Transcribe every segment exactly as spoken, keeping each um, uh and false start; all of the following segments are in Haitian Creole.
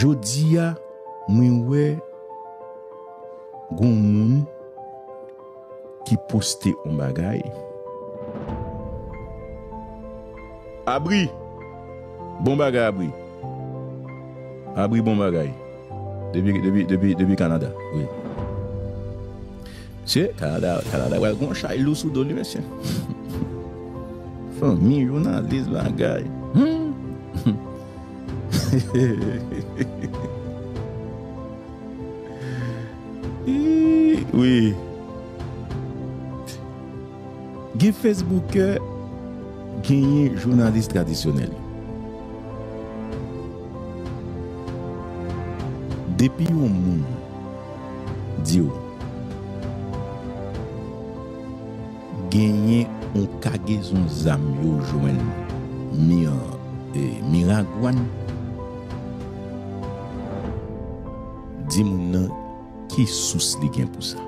Jodi a, mwen wè gon moun ki poste yon bagay. Abri! Bon bagay, Abri. Abri, bon bagay. Depi, depi, depi, depi Kanada, wi. Mesye, Kanada, Kanada pral gon chay lou sou do li, mesye. Fanmi, jounalis, bagay. Hmm. Wi. Gen Facebookè, genyen jounalis tradisyonèl. Depi yon moun di w genyen yon kagezon zam yo jwenn Mir-, eh, Miragwàn, di moun nan ki sous li gen pou sa.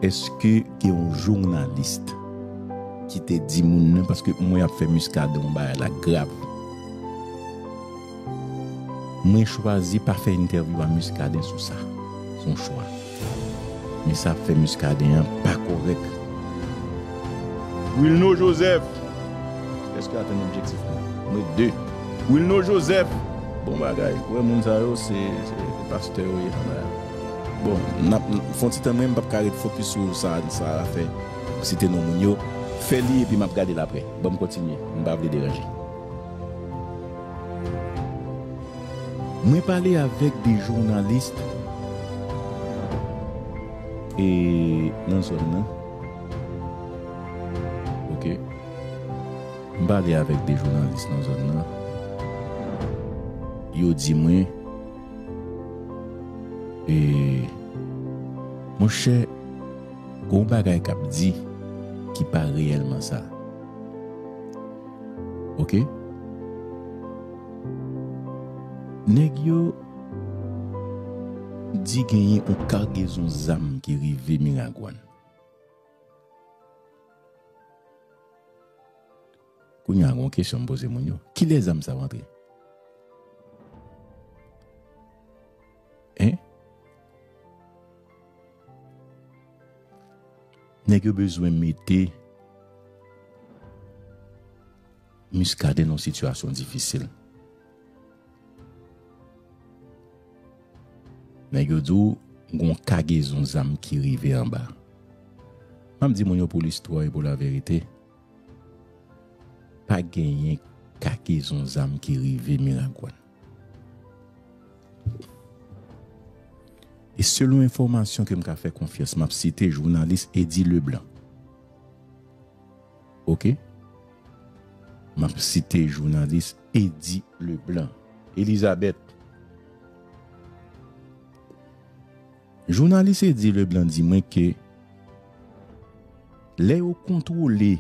Èske gen yon jounalis ki te di moun nan, paske mwen ap fè Muscadin yon bagay la grav. Mwen chwazi pa fè entèvyou a Muscadin sou sa. Se yon chwa. Men sa ap fè Muscadin an pa kòrèk. Wilno Joseph. Èske w atenn objektif mwen? Mwen de. Wilno Joseph. Bon bagay. Ou wè moun sa yo, se, se pastè yo ye. Bon, n ap fè yon ti tan, mwen m p ap ka ret fokis sou sa, sa a fè site non moun yo. Fè li epi m ap gade l apre. Ban m kontinye. M pa vle deranje. Mwen pale avèk de jounalis e nan zòn nan. Ok. M pale avèk de jounalis nan zòn nan. Yo di mwen, e, monchè, gon bagay k ap di ki pa reyèlman sa. Ok? Nèg yo di genyen yon kagezon zam ki rive Miragwàn. Kounye a, gon kesyon m poze moun yo. Kilè zam sa yo antre? Hein? Nèg yo bezwen mete Muscadin nan yon sitiyasyon difisil. Nèg yo di w gon kagezon zam ki rive anba. M ap di moun yo pou listwa e pou laverite, pa genyen kagezon zam ki rive Miragwàn. E selon enfòmasyon ke m ka fè konfyans, m ap site jounalis Eddy Leblanc. Ok? M ap site jounalis Eddy Leblanc. Elizabeth. Jounalis Eddy Leblanc di mwen ke lè yo kontwole,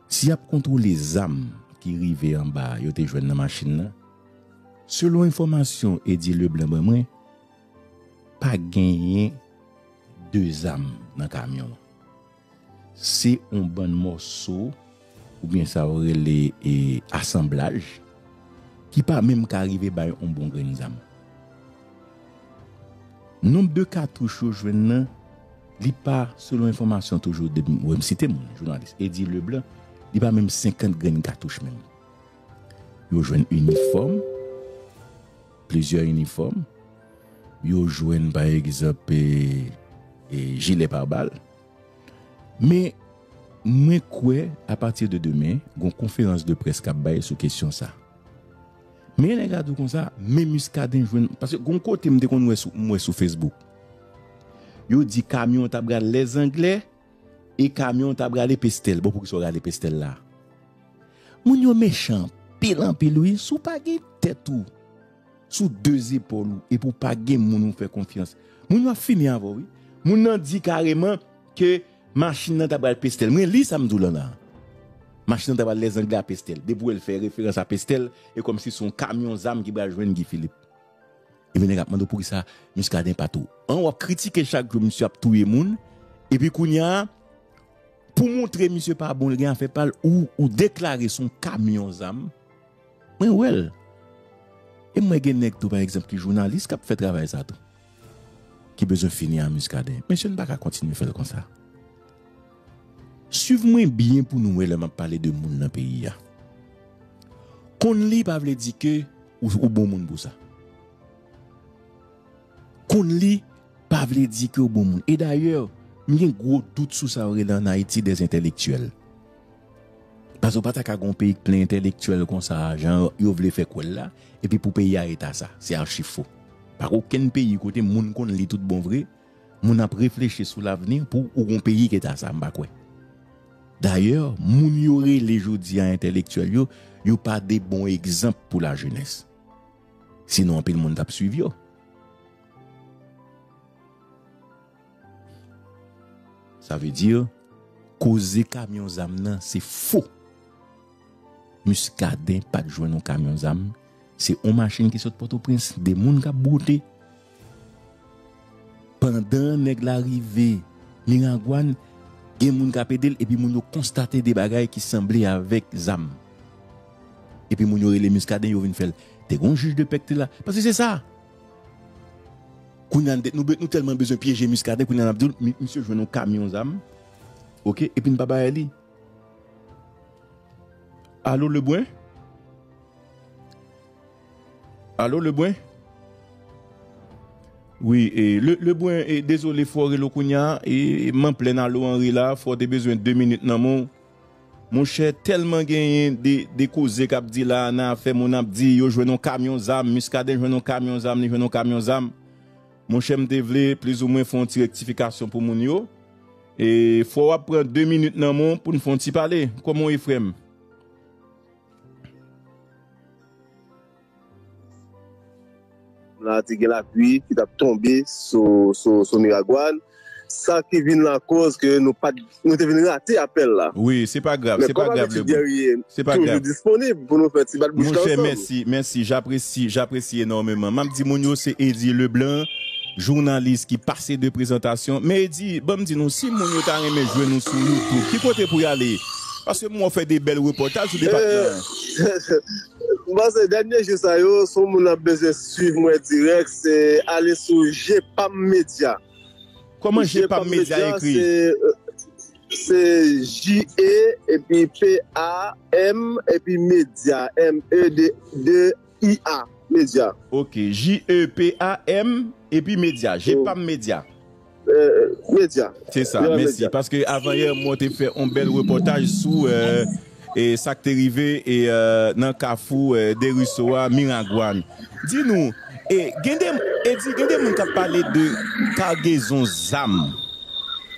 si y ap kontwole zam ki rive anba a, yo te jwenn nan machin nan, selon enfòmasyon Eddy Leblanc ban mwen, pa genyen de zam nan kamyon an. Se yon bann mòso, oubyen sa yo rele, e, asanblaj, ki pa menm ka rive bay yon bon grenn zam. Nonb de katouch yo jwenn nan, li pa, selon enfòmasyon toujou, depi m, wè m site moun, jounalis, Eddy Leblanc, li pa menm senkant grenn katouch menm. Yo jwenn inifòm, plizyè inifòm. Yo jwenn, pa egzanp, e, e, jilè pabal. Men, mwen kwè, apati de demen, gon konferans de près k ap bay sou kesyon sa. Men nèg la di w konsa, men Muscadin jwenn, paske gon kote m te konn wè sou, m wè sou Facebook. Yo di kamyon t ap rale Lèzanglè, e kamyon t ap rale Pestèl. Bon, poukisa w rale Pestèl la? Moun yo mechan anpil, anpil, wi. Si w pa gen tèt ou sou de zepòl ou, epi w pa gen moun ou fè konfyans, moun yo ap fini avè w, wi. Moun nan di kareman ke machin nan ta pral Pestèl. Mwen li sa m di w lan la. Machin nan ta pral Lèzanglè a Pestèl. Depi w wè l fè referans a Pestèl, e kòmsi se yon kamyon zam ki pral jwenn Guy Philippe. Epi nèg ap mande w poukisa Muscadin pa tou. An, w ap kritike chak jou misye ap touye moun. Epi kounye a, pou montre misye pa bon, li gen afè pa l, ou, ou deklare se yon kamyon zam. Mwen wè l. E mwen gen nèg tou, pa egzanp, ki jounalis, k ap fè travay sa tou. Ki bezwen fini a Muscadin. Mesye, n pa ka kontinye fè l konsa. Swiv mwen byen pou nou wè lè m ap pale de moun nan peyi a. Konn li pa vle di ke ou, ou bon moun pou sa. Konn li pa vle di ke ou bon moun. E dayè, m gen gwo dout sou sa yo rele ann Ayiti des intellectuels. Paske w pa ta ka gen yon peyi k plen entelektyèl konsa, jan yo vle fè kwè l la, epi pou peyi a eta sa. Se achi fo. Pa gen okenn peyi kote moun konn li tout bon vre, moun ap reflechi sou lavni pou ou gon peyi k eta sa, m pa kwè. Dayè, moun yo rele jodi a entelektyèl yo, yo pa de bon egzanp pou lajenès. Sinon, anpil moun t ap swiv yo. Sa vle di, koze kamyon zam nan, se fo. Muscadin pa t jwenn yon kamyon zam. Se yon machin ki sot Pòtoprens, de moun k ap bwote. Pandan nèg la rive Miragwàn, gen moun k ap ede l, epi moun yo konstate de bagay ki sanble avèk zam. Epi moun yo rele Muscadin, yo vin fè l. Te gen yon jij de pè k te la. Paske se sa. Kounye a, nou, nou tèlman bezwen pyeje Muscadin, kounye a, n ap di w, mi-, misye jwenn yon kamyon zam. Oke, epi n pa bay li. Alo, Lebrun? Alo, Lebrun? Wi, e, Le-, Lebrun, e, dezole, fò w rele w kounye a, e, m an plèn Alo Anri la, fò w te bezwen de minit nan men w. Monchè, tèlman genyen de, de koze k ap di la, nan afè moun ap di, yo jwenn yon kamyon zam, Muscadin jwenn yon kamyon zam, li jwenn yon kamyon zam. Monchè, m te vle plizoumwen fè yon ti rektifikasyon pou moun yo. E fò w ap pran de minit nan men w pou n fè yon ti pale. Kòman w ye, frè m? La te gen lapli ki t ap tonbe sou, sou, sou Miragwàn. Sa ki vin lakòz ke nou pa t, nou te vin rate apèl la. Wi, se pa grav, se pa grav, Lebrun. Men kòm abitid, Guerrier toujou disponib pou nou fè ti bat bouch la ansanm. Monchè, mèsi, mèsi, j'apprécie, j'apprécie énormément. M ap di moun yo se Eddy Leblanc, jounalis ki pase de prezantasyon. Men Eddy, ban m di nou, si moun yo ta renmen jwenn nou sou YouTube, ki kote pou y ale? Paske m wè w fè de bèl repòtaj sou depatman an. M panse dènye jou sa yo, si yon moun ap bezwen swiv mwen dirèk, se ale sou G P A M Media. Kòman G P A M Media ekri? Se, se J E epi P A M epi Media, M E D, de I A, Media. Ok, J E P A M epi Media, G P A M Media. Eh, Media. Se sa, mèsi. Paske avan yè, mwen te fè yon bèl repòtaj sou, eh, e sa k te rive e, eh, nan kafou, eh, Deriso a, Miragwàn. Di nou, e gen de, e di, gen de moun k ap pale de kagezon zam.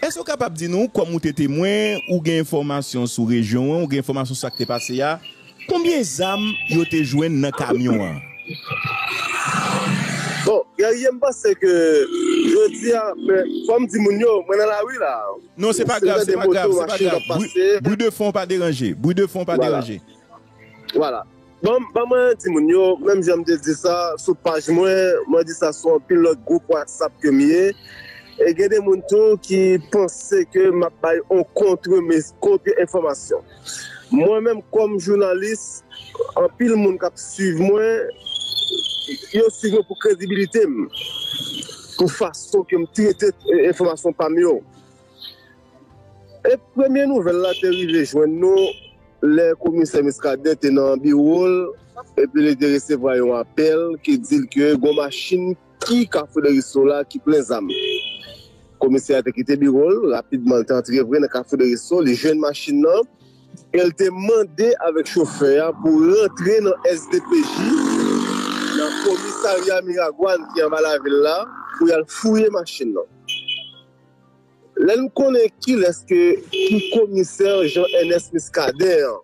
Èske w kapab di nou, kòm ou te temwen, ou gen enfòmasyon sou rejyon an, ou gen enfòmasyon sou sa k te pase a, konbyen zam yo te jwenn nan kamyon an? Bon, Guerrier, m panse ke jodi a, men, fò m di moun yo, mwen nan lari la. Non, se pa grav, se pa grav, se pa grav. Bri, bri de fon pa deranje, bri de fon pa deranje. Vwala. Ban, ban mwen di moun yo, menm jan m te di sa sou paj mwen, mwen di sa sou anpil lòt gwoup WhatsApp ke m ye. E gen de moun tou ki panse ke m ap bay yon kontre, kontre enfòmasyon. Mwen menm kòm jounalis, anpil moun k ap swiv mwen, yo swiv mwen pou kredibilite m, pou fason ke m trete, eh, enfòmasyon pa m yo. E premye nouvèl la te rive jwenn nou lè komisè Muscadin te nan biwo l, epi li te resevwa yon apèl ki di l ke gon machin ki Kafou Deriso la ki plen zam. Komisè a te kite biwo l, rapidman li te antre vre nan Kafou Deriso, li jwenn machin nan, e l te mande avèk chofè a pou rantre nan S D P J, nan komisarya Miragwàn ki anba lavil la, pou y al fouye machin nan. Lè n konnen kilès ke, ki komisè Jean Ernest Muscadin an,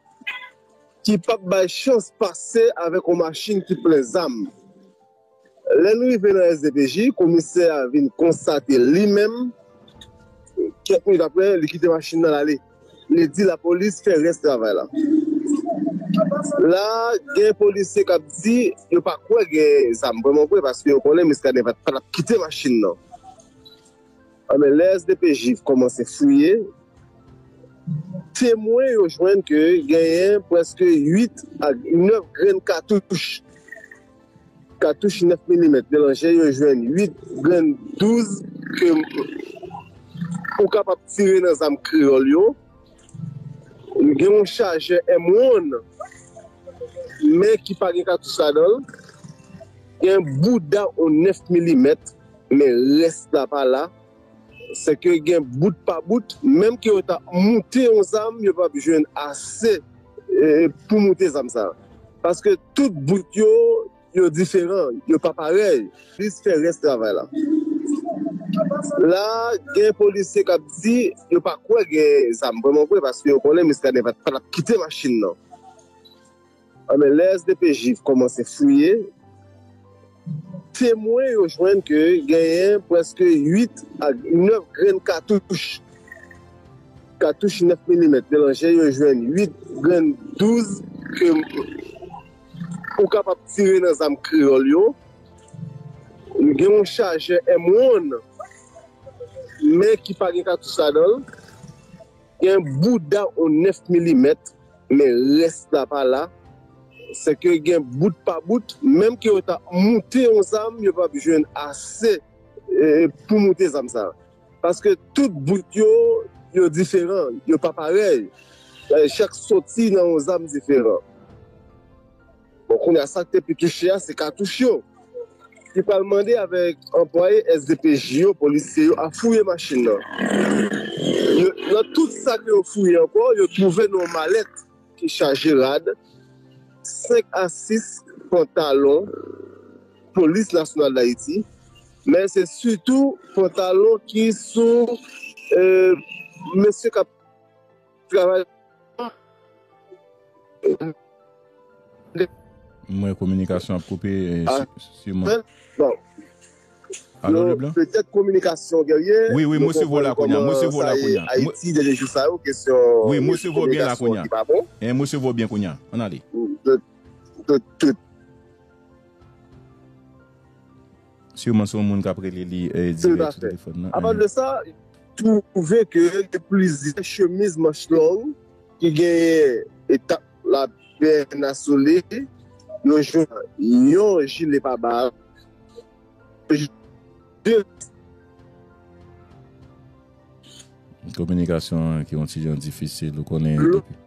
ki p ap bay chans pase avèk yon machin ki plen zam. Lè n rive nan S D P J, komisè a vin konstate li menm, kèk minit apre, li kite machin nan, l ale. Li di lapolis fè rès travay la. La, gen polisye k ap di yo pa kwè gen zam vrèman vre, paske yo konnen Muscadin pa t ap kite machin nan. Anben, lè S D P J kòmanse fouye, Temwen yo jwenn ke genyen prèske uit a nèf grenn katouch, katouch nèf milimèt melanje, yo jwenn uit grenn douz ke ou kapab tire nan zam kreyòl yo. Gen yon chajè M one, men ki pa gen katouch ladan l. Gen bouda yon nèf milimèt, men rès la pa la. Se ke gen bout pa bout, menm ke yo ta moute yon zam, yo p ap jwenn ase, eh, pou moute zam sa. Paske tout bout yo, yo diferan, yo pa parèy. Plis fè rès travay la. La, gen polisye k ap di yo pa kwè gen zam vrèman vre, paske yo konnen Muscadin pa, pa t ap kite machin nan. Anben, lè S D P J kòmanse fouye, temwen yo jwenn ke genyen prèske uit a nèf grenn katouch, katouch nèf milimèt melanje, yo jwenn uit grenn douz ke ou kapab tire nan zam kreyòl yo. Gen yon chajè M one, men ki pa gen katouch ladan l. Gen bouda yon nèf milimèt, men rès la pa la. Se ke gen bout pa bout, menm ke yo ta moute yon zam, yo p ap jwenn ase, eh, pou moute zam sa. Paske tout bout yo, yo diferan, yo pa parèy. Eh, chak soti nan yon zam diferan. Bon, kounye a, sa k te pi touche a, se katouch yo. Li pral mande avèk anplwaye S D P J yo, polisye yo, a fouye machin nan. Yo, nan tout sa ke yo fouye ankò, yo twouve nan yon malèt ki chaje rad, senk a sis pantalon Polis Nasyonal d Ayiti, men se sitou pantalon ki sou, eh, mesye k ap travay. Mwen, kominikasyon ap koupe, eh, si- siman. Bon. Alo, Leblanc? Petèt kominikasyon, Guerrier. Wi, wi, mwen resevwa w la kounye a. Mwen resevwa w la kounye a. Ayiti, dènye jou sa yo, kesyon. Wi, mwen resevwa w byen la kounye a. Eh, mwen resevwa w byen kounye a. Ann ale. Siman se yon moun k ap rele li, eh, dirèk sou telefòn nan. Apa de sa, twouve ke gen plizyè chemiz manch long ki genyen etap la byen asole, yo jwenn yon jile pabal. Kominikasyon an ki yon ti jan difisil, ou konnen depi,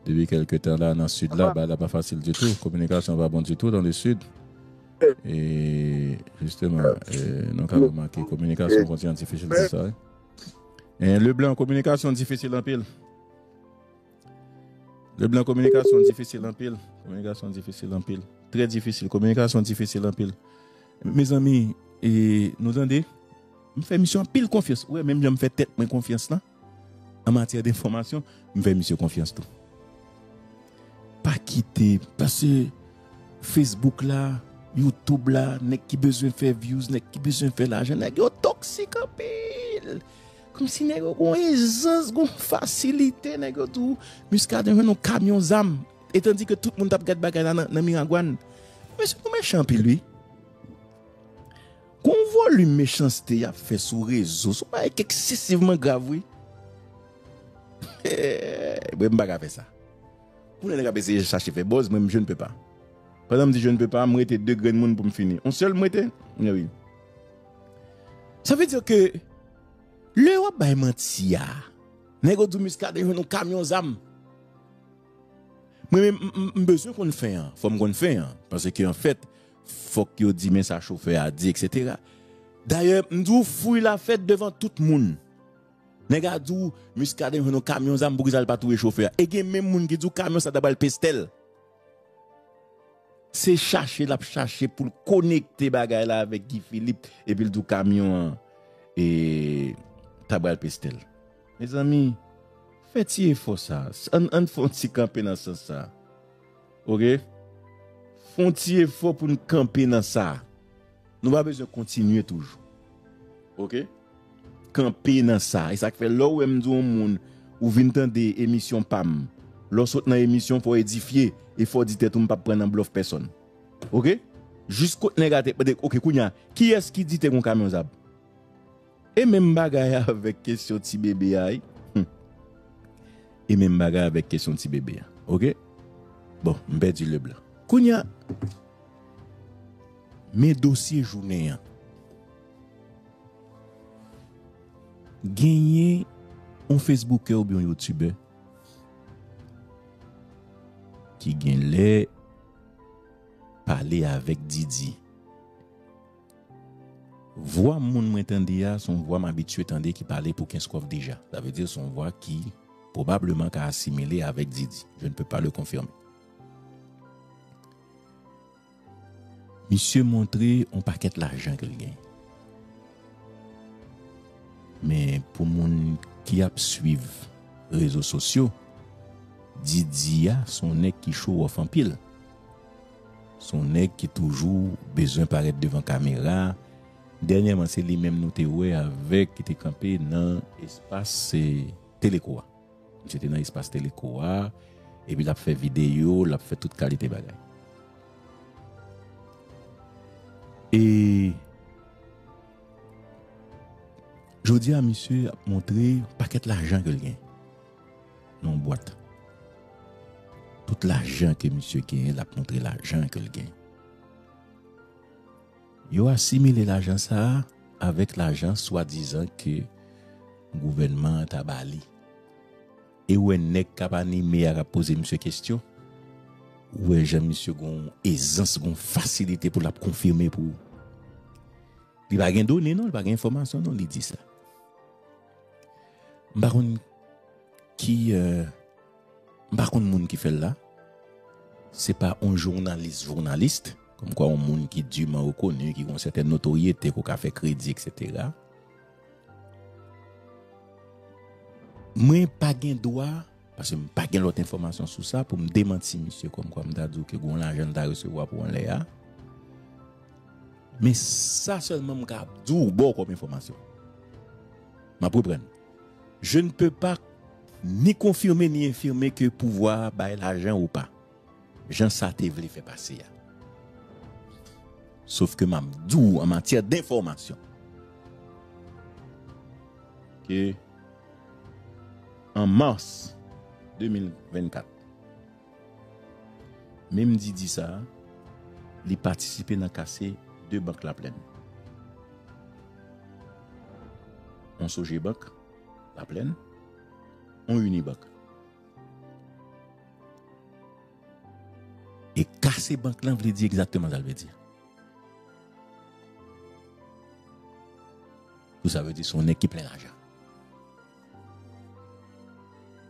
depi kèlke tan la nan sid la, bagay la pa fasil ditou. Kominikasyon pa bon ditou nan le sid. E jisteman, eh, nou ka remake kominikasyon kontinye difisil, se sa, wi. Eh, Leblanc, kominikasyon difisil anpil. Leblanc, kominikasyon difisil anpil. Kominikasyon difisil anpil. Trè difisil. Kominikasyon difisil anpil. Mezanmi, eh, nou tande? M fè misye anpil konfyans. Ou wè, menm jan m fè tèt mwen konfyans lan, an matyè de enfòmasyon, m fè misye konfyans tou. Pa kite, paske Facebook la, YouTube la, nèg ki bezwen fè views, nèg ki bezwen fè lajan, nèg yo toksik anpil. Kòmsi nèg yo gon ezans, gon fasilite, nèg yo di w Muscadin jwenn yon kamyon zam. E tandi ke tout moun t ap gad bagay la nan, nan Miragwàn. Mesye, nou mechan anpil, wi. Gon volim mechanste y ap fè sou rezo, se yon bagay ki eksesivman grav, wi. Mwen, m pa ka fè sa. Pou nèg ap eseye chache fè buzz, mwen, je ne peux pas. Pandan m di je ne peux pas, m rete de grenn moun pou m fini. Yon sèl m rete? Wi. Sa vle di ke lè w ap bay manti a, nèg yo di w Muscadin jwenn yon kamyon zam. Mwen menm, m, m, m bezwen konn fen an. Fò m konn fen an. Paske, anfèt, fòk yo di men sa chofè a di, etsetera. Dayè, m di w, fouy la fèt devan tout moun. Nèg a di w, Muscadin jwenn yon kamyon zam, poukisa l pa touye chofè a? E gen menm moun ki di w kamyon sa ta pral pestèl. Se chache l ap chache pou l konekte bagay la avèk Guy Philippe, epi l di w kamyon an, e, ta pral pestèl. Mezanmi, fè ti efò sa. Ann, ann fè yon ti kanpe nan sans sa. Oke? Fè yon ti efò pou n kanpe nan sa. Nou pa bezwen kontinye toujou. Oke? Kanpe nan sa. E sa k fè lè w wè m di yon moun, ou vin tande emisyon pa m. Lè w sot nan emisyon, fò w edifye. E fò w di tèt ou, m p ap pran nan blòf pèsonn. Oke? Jis kot nèg a te mande, oke, kounye a, kiyès ki di te gon kamyon zam? E menm bagay avèk kesyon ti bebe a, wi. Hmm. E menm bagay avèk kesyon ti bebe a. Oke? Bon, m pèdi Leblanc. Kounye a, men dosye jounen an. Genyen yon Facebookè oubyen yon YouTubè ki genlè pale avèk Didi. Vwa moun mwen tande a, se yon vwa m abitye tande ki pale pou Kenskòf deja. Sa vle di se yon vwa ki pwobableman ka asimile avèk Didi. Je ne peux pas le confirmer. Misye montre yon pakèt lajan ke l genyen. Men pou moun ki ap swiv rezo sosyo, Didi a se yon nèg ki show off anpil. Se yon nèg ki toujou bezwen parèt devan kamera. Dènyèman, se li menm nou te wè avèk, ki te kanpe nan espas, eh, Teleco a. Misye te nan espas Teleco a, epi l ap fè videyo, l ap fè tout kalite bagay. E jodi a, misye ap montre pakèt lajan ke l gen nan yon bwat. Tout lajan ke misye genyen, l ap montre lajan ke l genyen. Yo asimile lajan sa a avèk lajan swadizan ke gouvènman an ta ba li. E ou wè nèg k ap anime a k ap poze misye kesyon. Ou wè jan misye gon ezans, gon fasilite pou l ap konfime pou ou. Li pa gen done non, li pa gen enfòmasyon non, li di sa. M pa konn ki, euh, m pa konn moun ki fè l la. Se pa yon jounalis, jounalis, kòmkwa yon moun ki diman rekoni, ki gon sètèn notoryete, ke w ka fè kredi, et cetera. Mwen pa gen dwa, paske m pa gen lòt enfòmasyon sou sa, pou m demanti misye kòmkwa m ta di w ke gon lajan l ta resevwa pou anlè a. Men sa sèlman m ka di w ba w kòm enfòmasyon. M ap reprann. Je ne peux pas ni confirmer ni infirmer que pouvwa a bay lajan ou pa. Jan sa te vle fè pase a. Sof ke m ap di w an matyè denfòmasyon ke an mas de mil vennkat, menm Didi sa a, li patisipe nan kase de bank Laplèn. On Sogebank, Laplèn, on Unibank. E kase bank lan vle di egzakteman sa l vle di. Pou sa vle di se yon nèg ki plen lajan.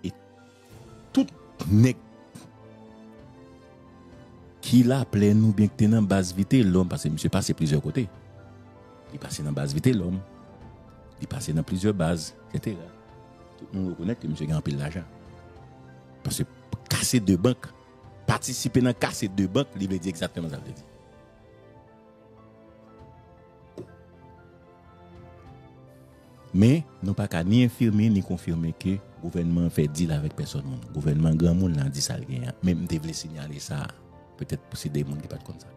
E tout nèg ki Laplèn oubyen ki te nan baz Vitelòm, paske misye pase plizyè kote. Li pase nan baz Vitelòm, li pase nan plizyè baz, et cetera. Tout moun rekonèt ke misye gen anpil lajan. Paske kase de bank, patisipe nan kase de bank, li vle di egzakteman sa l vle di. Men, nou pa ka ni enfime, ni konfime ke gouvènman an fè dil avèk pèsòn moun. Gouvènman granmoun la di sa l genyen an. Men m te vle sinyale sa, petèt pou se de moun ki pa t konn sa.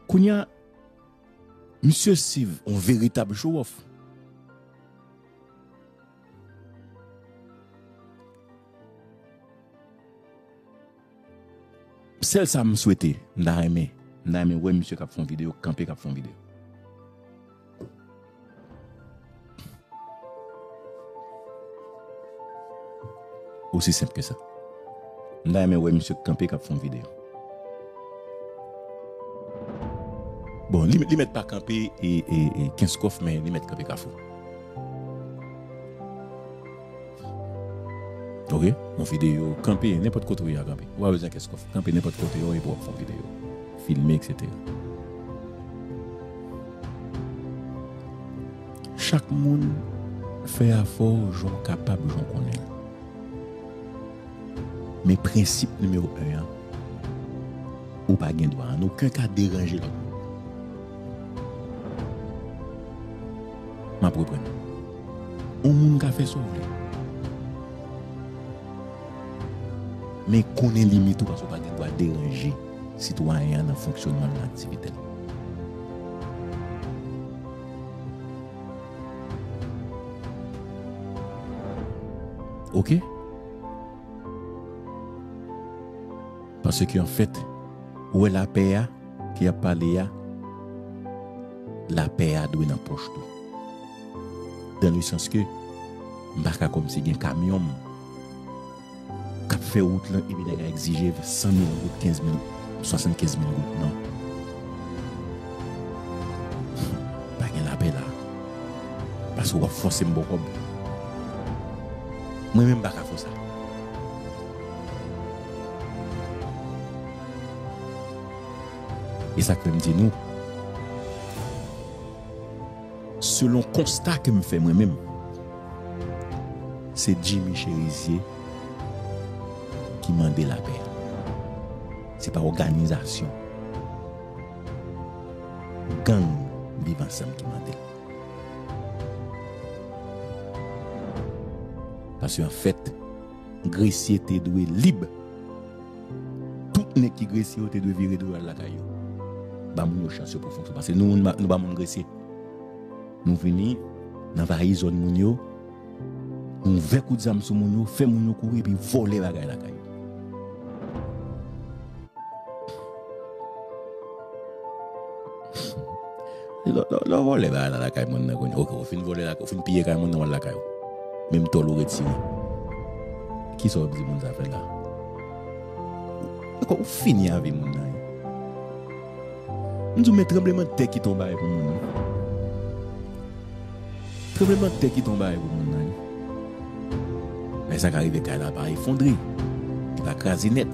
Kounye a, misye siv yon veritab show off. Sèl sa m swete, m ta renmen, m ta renmen wè misye k ap fè yon videyo, kanpe k ap fè yon videyo. Osi senp ke sa. M ta renmen wè misye k kanpe k ap fè yon videyo. Bon, li, li mèt pa kanpe e, e, e Kenskòf, men li mèt kanpe Kafou. Oke? Yon videyo, kanpe nenpòt kote w ye a, kanpe. Ou pa bezwen Kenskòf. Kanpe nenpòt kote w ye pou w ap fè yon videyo. Filme, et cetera. Chak moun fè afè w jan w kapab, jan w konnen l. Men prensip nimewo en an, ou pa gen dwa an okenn ka deranje lòt moun. M ap reprann. Yon moun ka fè sa w vle. Men konnen limit ou, paske w pa gen dwa deranje sitwayen an nan fonksyònman l, nan aktivite l. Oke? Paske anfèt, ou wè lapè a ke y ap pale a, lapè a dwe nan pòch tou. Dan le sans ke m pa ka kòmsi gen kamyon m k ap fè wout lan epi nèg la egzije san mil goud, kenz mil, swasannkenz mil goud, non. Pa gen lapè la. Paske w ap fòse m ba w kòb. Mwen menm m pa ka fè w sa. E sa k fè m di nou, selon konsta ke m fè mwen menm, se Jimmy Chérizier ki mande lapè a. Se pa òganizasyon gang Viv Ansanm ki mande l. Paske anfèt, Gresye te dwe lib. Tout nèg ki Gresye yo te dwe vire do yo al lakay yo. Ba moun yo chans yo pou fonksyone. Paske nou, nou ba, nou ba moun Gresye. Nou vini, n anvayi zòn moun yo, nou ouvè kout zam sou moun yo, fè moun yo kouri epi vòlè bagay lakay yo. Lè, lè, lè w vòlè bagay la lakay moun nan kounye a. Oke, ou fin vòlè la, ou fin piye kay moun nan, w al lakay ou. Menm tòl ou retire. Kisa w ap di moun sa fè la? Ou, ou fini avè moun nan wi. M di w, men tranblemanntè ki tonbe a pou moun wi. Tranblemanntè ki tonbe a pou moun nan wi. Men sa ka rive kay la pa efondre, li pa kraze nèt.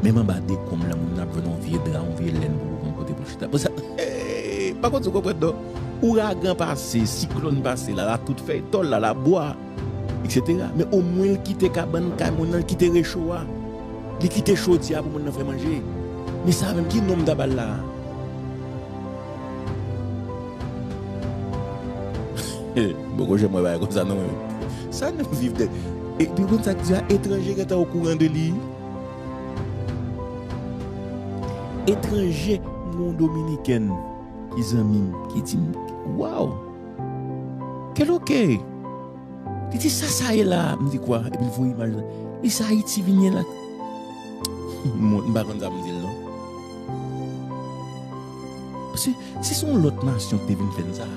Menm anba dekonb lan, moun nan ap jwenn yon vye dra, yon vye lèn pou l yon kote pou l chita. Pou sa, pa konn si w konprann non. Ouragan pase, siklòn pase, la, la tout fèy tòl, la, la bwa, et cetera. Men omwen l kite kabann kay moun nan, l kite recho a. Li kite chodyè a pou moun nan fè manje. Men sa menm, ki non m ta ba l la? Poko janm wè bagay konsa non, men sa nou viv de. Epi konn sa k di a, etranje gentan okouran de li. Etranje, m gon dominikèn ki zanmi m, ki di m, waw, kèl oke. Li di, sa sa ye la? M di, kwa? Epi l voye imaj la. Li sa Ayiti vin ye la. M pa konn sa m di l non. Paske si se yon lòt nasyon ki te vin fè n sa,